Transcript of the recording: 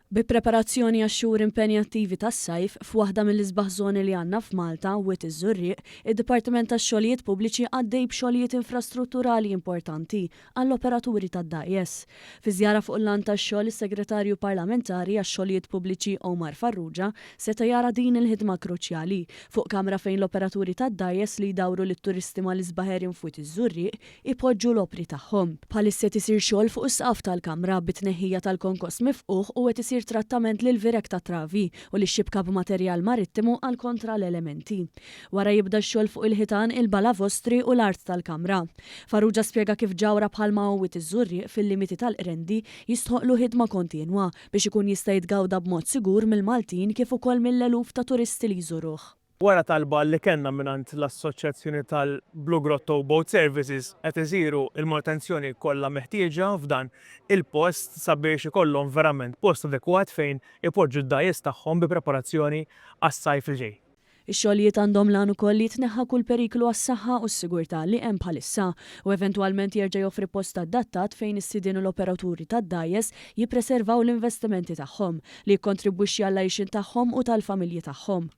Bi preparazzjoni għax-xhur impenjattivi tas-sajf, f'waħda mill-isbaħ żoni li għandna f'Malta, Wied iż-Żurrieq, id-Dipartiment tax-Xogħlijiet Pubbliċi għaddej b'xogħlijiet infrastrutturali importanti għall-operaturi tad-dgħajjes. Fi żjara fuq il-lant tax-xogħol, is-Segretarju Parlamentari għax-Xogħlijiet Pubbliċi Omar Farrugia seta' jara din il-ħidma kruċjali fuq kamra fejn l-operaturi tad-dgħajjes li jdawru lit-turisti mal-isbaħ għerien f'Wied iż-Żurrieq ipoġġu l-opri tagħhom. Bħalissa qed isir xogħol fuq is-saqaf tal-kamra bit-tneħħija tal-konkos mifqugħ u qed isir trattament lill-vireg tat-travi u lix-xibka b'materjal marittimu għal kontra l-elementi. Wara jibda x-xogħol fuq il-ħitan, il-balavostri u l-art tal-kamra. Farrugia spjega kif ġawhra bħalma hu Wied iż-Żurrieq fil-limiti tal-Qrendi jistħoqqlu ħidma kontinwa biex ikun jista' jitgawda b'mod sigur mill-Maltin kif ukoll mill-eluf ta' turisti li jżuruh. Wara talba li kellna mingħand l-Assoċjazzjoni tal-Blue Grotto Boat Services qed isiru l-manutenzjoni kollha meħtieġa f'dan il-post sabiex ikollhom verament post adekwat fejn ipoġġu d-dgħajjes tagħhom bi preparazzjoni għas-sajf li ġej. Ix-xogħlijiet għandhom l-għan ukoll li jitneħħa kull periklu għas-saħħa u s-sigurtà li hemm bħalissa u eventwalment jerġa' joffri post adattat fejn is-sidien u l-operaturi tad-dgħajjes jippreservaw l-investimenti tagħhom, li jikkontribwixxi għall-għajxien tagħhom u tal-familji tagħhom.